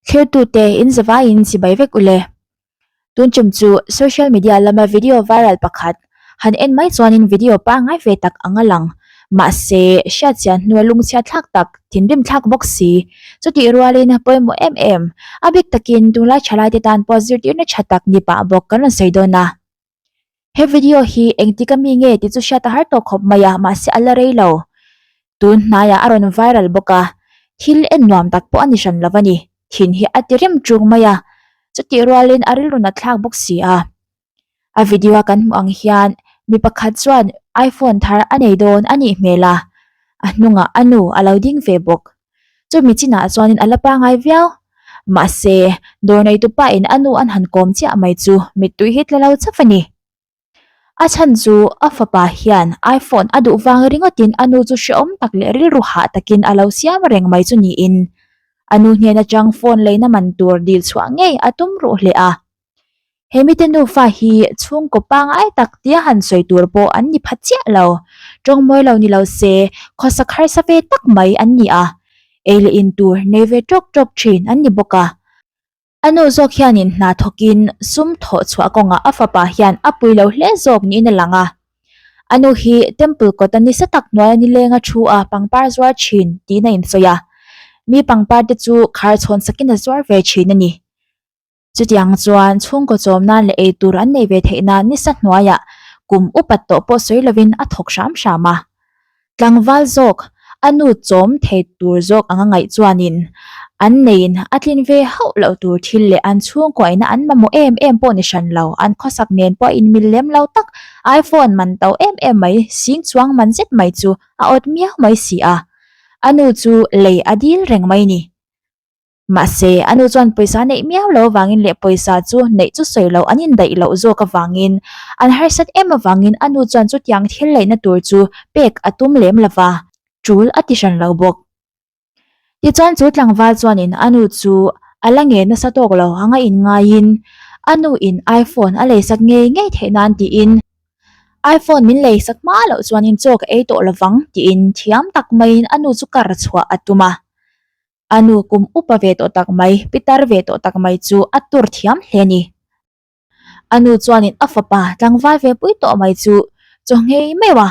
Thlirtute in zavaiin chibai vek ule. Tun tum chu social media lama video viral pakhat han en mai chuanin video pangngai ve tak ang a lang. Mahse, hriatchian hnua lungchhiat thlak tak, thinrim thlak bawk si. Chutih rualin pawimawh em em, a bik takin tunlai thalaite tan pawh zirtirna tha tak ni pah bawk kan rawn sawi dawn a. He video hi engtik ami nge tih chu hriat a har tawh khawp mai a, mahse a la rei lo. Tun hnaiah a rawn viral bawk a, thil en nuam tak pawh a ni hran lo a ni. Thin hi a ti rem ṭung mai a, chutih rualin a rilru nat thlak bawk si a. A video a kan hmuh ang hian mi pakhat chuan iPhone thar a nei dawn a nih hmel a, a hnungah a nu a lo ding ve bawk. Chumi chinah chuanin a la pangai viau. Mahse, dawr neitupa in a nu an han kawm chiah mai chu mittui hi tla lo chauh a ni. A chhan chu a fapa hian iPhone a duh vang ringawtin a nu chu hrehawm tak leh rilru hah takin a lo siam reng mai chu niin a nu hnen atang phone leina man tur dil chhuah ngei a tum ruh hle a. He mite nufa hi chhungkaw pangngai tak tia han sawi tur pawh an ni pha chiah lo. Tawng mawi lo ni lo se khawsak harsa ve tak mai an ni a, ei leh in tur nei ve tawk tawk thin an ni bawk a. A nu zawk hianin hna thawkin sum thawh chhuah kawngah a fapa hian a pui lo hle zawk niin a lang a. A nu hi Temple kawta nisa tak hnuaia nilenga thu a pangpar zuar thin tiin a insawi a. Mi pangpar te chu khar chhawn sakin a zuar ve thin a ni. Chutiang chuan chhungkaw chawm nan leh ei tur an nei ve theih nan nisa hnuaiah kum upat tawh pawh sawi lovin a thawk hram hram a. Tlangval zawk, a nu chawm thei tur zawk anga ngaih chuanin an neiin a tlin ve hauh loh tur thil leh an chhungkuaina an mamawh em em pawh ni hran lo, an khawsak nen pawh a inmil lem lo tak iPhone man to em em mai, sing chuang man zet mai chu a awt miau mai si a. A nu chu lei a dil reng mai ni. Mahse, a nu chuan pawisa neih miau lo avangin leh pawisa chu neih chu sawi loh an indaih loh zawk avangin an harsat em avangin a nu chuan chutiang thil leihna tur chu pek a tum lem lo va, tul a ti hran lo bawk. Tichuan chu tlangval chuanin a nu chu a la nge nasa tawk lo anga inngaiin a nu in iPhone a leisak ngei ngei theih nan tiin iPhone min leisak hma loh chuanin chaw ka ei tawh lovang tiin thiam tak maiin a nu chu kar chhuah a tum a. A nu kum upa ve tawh tak mai, pitar ve tawh tak mai chu a tur thiam hle a ni. A nu chuanin a fapa tlangval ve pui tawh mai chu chaw nghei meuh a,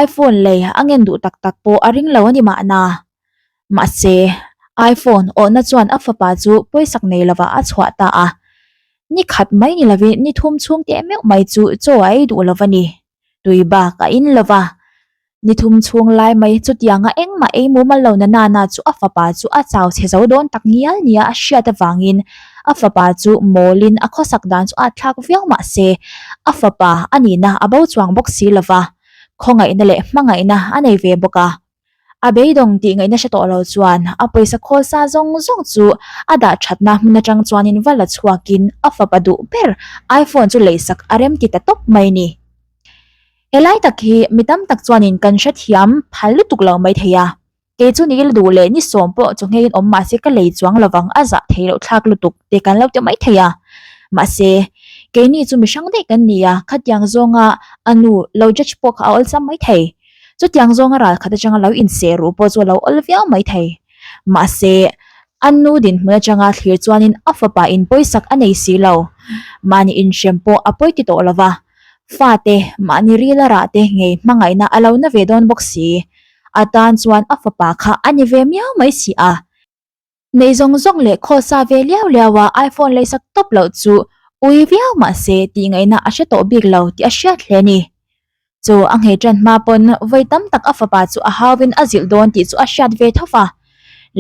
iPhone lei a ngen duh tak tak pawh a ring lo a ni mahna. Mahse, iPhone awhna chuan a fapa chu pawisak nei lovah a chhuah ta a. Ni khat mai ni lovin ni thum chhung teh meuh mai chu chaw a ei duh lo va ni. Tui bak a in lo va. Ni thum chhung lai mai chutianga engmah ei mumal lo na nana chu a fapa chu a chau chhe zo dawn tak ngial nia a hriat avangin a fapa chu mawlin a khawsak dan chu a thlak viau mah se a fapa a nihna a bo chuang bawk si lo va, khawngaihna leh hmangaihna a nei ve bawk a. A beidawng tih ngaihna hre tawh lo chuan a pawisa khawl sa zawng zawng chu a dah thatna hmun atang chuanin va la chhuakin a fapa duh ber iPhone chu leisak a rem ti ta tawp mai ni. Helai tak hi mi tam tak chuanin kan hrethiam phal lutuk lo mai thei a, kei chu ni la duh leh ni sawm pawh chu ngheiin awm mahse ka lei chuang lovang a zah thei loh thlak lutuk te kan lo ti mai thei a. Mahse, keini chu mi hrang daih kan ni a, khatiang zawnga a nu lo judge pawh kha a awlsam mai thei. Chutiang zawnga ral khat atanga lo inseh ruh pawh chu a lo awl viau mai thei. Mahse, a nu dinhmun atanga thlir chuanin a fapa in pawisak a nei si lo. Mahni inhrem pawh a pawi ti tawh lo va. Fate, mahni rila rah te ngei hmangaihna a lo na ve dawn bawk si. A tan chuan a fapa kha a ni ve miau mai si a. Nei zawng zawng leh khawsa ve liau liau a iPhone leisak tawp loh chu ui viau mah se tih ngaihna a hre tawh bik lo tih a hriat hle a ni. Chu a nghei tan hma pawn vawi tam tak a fapa chu a hauin a zilh dawn tih chu a hriat ve tho va,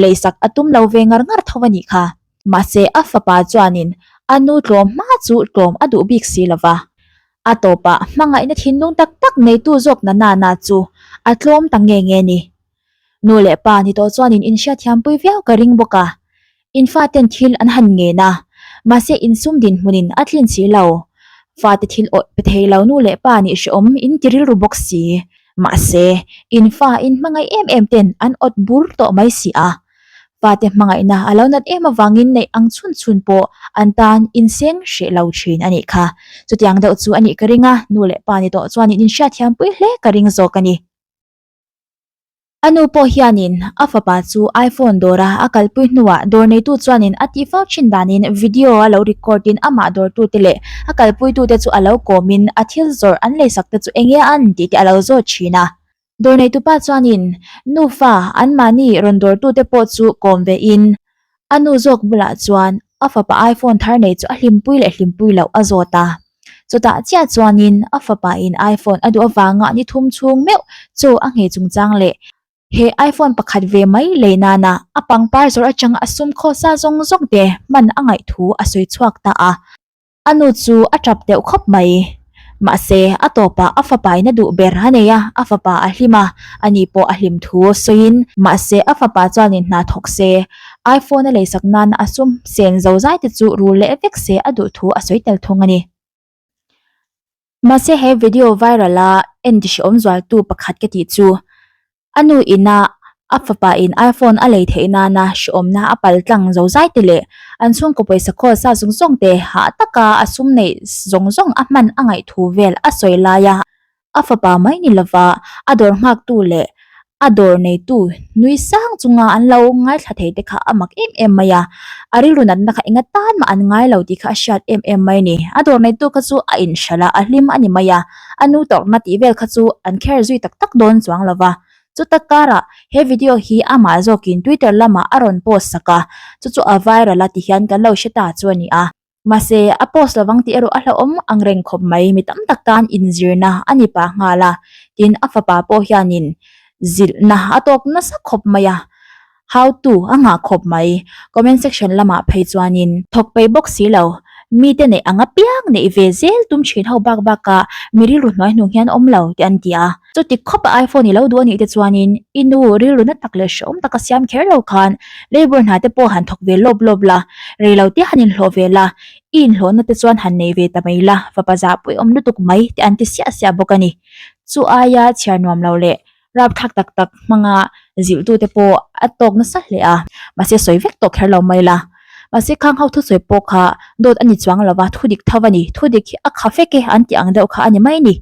leisak a tum lo ve ngar ngar tho a nih kha. Mahse a fapa chuanin a nu tlawm hma chu tlawm a duh bik si lo va. A tawpah hmangaihna thinlung tak tak neitu zawk na nana chu a tlawm ta nge nge ni. Nu leh pa ni tawh chuanin inhriatthiampui viau ka ring bawk a, in faten thil an han ngen a, mahse insum dinhmunin a tlin si lo. Fate thil awih pe thei lo nu leh pa nih hrehawm in ti rilru bawk si. Mahse, in fa in hmangaih em em ten an awt bur tawh mai si a. Fate hmangaihna a lo nat em avangin neih ang chhun chhun pawh an tan inseng hreh lo thin a nih kha. Chutiang deuh chu a nih ka ring a, nu leh pa ni tawh chuanin inhriatthiampui hle ka ring zawk a ni. A nu pawh hianin a fapa chu iPhone dawra a kalpui hnuah dawr neitu chuanin a tih fo thin danin video a lo record in amah dawrtute leh a kalpuitute chu a lo kawmin a thil zawrh an leisak te chu enge an tih te a lo zawt thin a. Dawr neitupa chuanin nufa anmahni rawn dawrtute pawh chu kawm ve in a nu zawk bulah chuan a fapa iPhone thar nei chu a hlimpui leh hlimpui loh a zawt a. Chutah chiah chuanin a fapa in iPhone a duh avanga ni thum chhung meuh chu a nghei chungchang leh he iPhone pakhat ve mai lei nana a pangpar zawrh atanga a sum khawsa zawng zawng te hman a ngaih thu a sawi chhuak ta a. A nu chu a tap deuh khawp mai. Mahse, a tawpah a fapa in a duh ber a nei a, a fapa a hlim a, ani pawh a hlim thu sawiin. Mahse, a fapa chuanin hna thawk se, iPhone a leisak nana a sum sen zo zai te chu rul leh vek se a duh thu a sawi tel thung a ni. Mahse, he video viral a en tihreawm zualtu pakhat ka tih chu A nu ina a fapa in iPhone a lei theih nana hrehawmna a pal tlang zo zai te leh an chhungkaw pawisa khawl sa zawng zawng te hah taka a sum neih zawng zawng a hman a ngaih thu vel a sawi laia a fapa mai ni lova a dawr nghaktu leh a dawr neitu nui sang chunga an lo ngaithla thei te kha a mak em em mai a, a rilru natna kha enga tan mah an ngai lo tih kha a hriat em em mai a ni. A dawr neitu kha chu a inhralh a, a hlim a ni mai a. A nu tawrhna tih vel kha chu an kher zui tak tak dawn chuang lo va. Chuta karah he video hi amah zawkin Twitter lamah a rawn post sak a, chu chu a viral a ti hian kan lo hre ta chu a ni a. Mahse, a post lovang tih erawh a hlauhawm ang reng khawp mai, mi tam tak tan inzirna a ni pah nghal a, tin a fapa pawh hianin zilhna a tawk nasa khawp mai a. How to a nghah khawp mai. Comment section lamah phei chuanin. Thawk peih bawk si lo. Mite neih ang apiang neih ve zel tum thin ho bak bakah mi rilru hnuai hnung hian awm lo tih an ti a. Chuti khawpa iPhone i lo duh anih te chuanin i nu rilru na tak leh hrehawm taka siam kher lo khan labour hna te pawh han thawk ve lawp lawp la, rei lo te han inhlawh ve la, i inhlawhna te chuan han nei ve ta mai la, fapa zahpui awm lutuk mai tih an ti siah siah bawk a ni. Chu aia chhiar nuam lo leh Rapthlak tak tak hmanga zilhtute pawh a tawk nasa hle a, mahse sawi vek tawh kher lo mai la. Mahse khang ho thusawi pawh kha dawt a ni chuang lo va, thu dik tho a ni, thu dik hi a kha vek e an tih ang deuh kha a ni mai ni.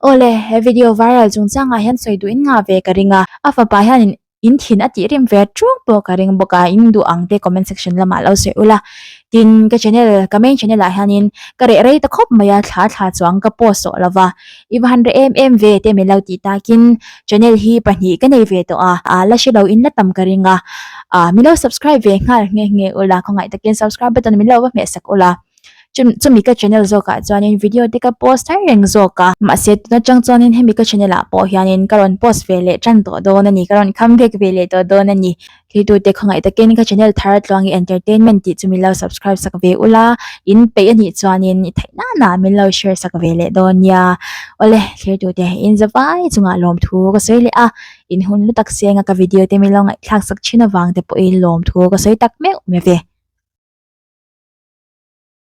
Awle, he video viral chungchangah hian sawi duhin nga ve ka ring a, a fapa hianin in thin a tih rim ve ṭung pawh ka ring bawk a, in duh ang te comment section lamah lo sawi ula. Tin, ka channel, ka main channel ah hianin ka reh rei ta khawp mai a, thla thla chuang ka post tawh lo va, I va han reh em em ve te min lo tih takin channel hi pahnih ka nei ve tawh a, a la hre lo in la tam ka ring a, ah min lo subscribe ve nghal nghe nghe ula khawngaih takin subscribe button min lo va hmeh sak ula chumi ka channel zawkah chuanin video te ka post thar reng zawk a, mahse tun atang chuanin hemi ka channel ah pawh hianin ka rawn post ve leh tan tawh dawn a ni, ka rawn come back ve leh tawh dawn a ni. Thiltute khawngaih takin ka channel thar Tluangi Entertainment tih chu min lo subscribe sak ve ula, in peih anih chuanin i theih nana min lo share sak ve leh dawn nia. Awle, thiltute in zavai chungah lawmthu ka sawi leh a, in hun lu tak senga ka video te min lo ngaihthlak sak thin avang te pawhin lawmthu ka sawi tak meuh meuh ve.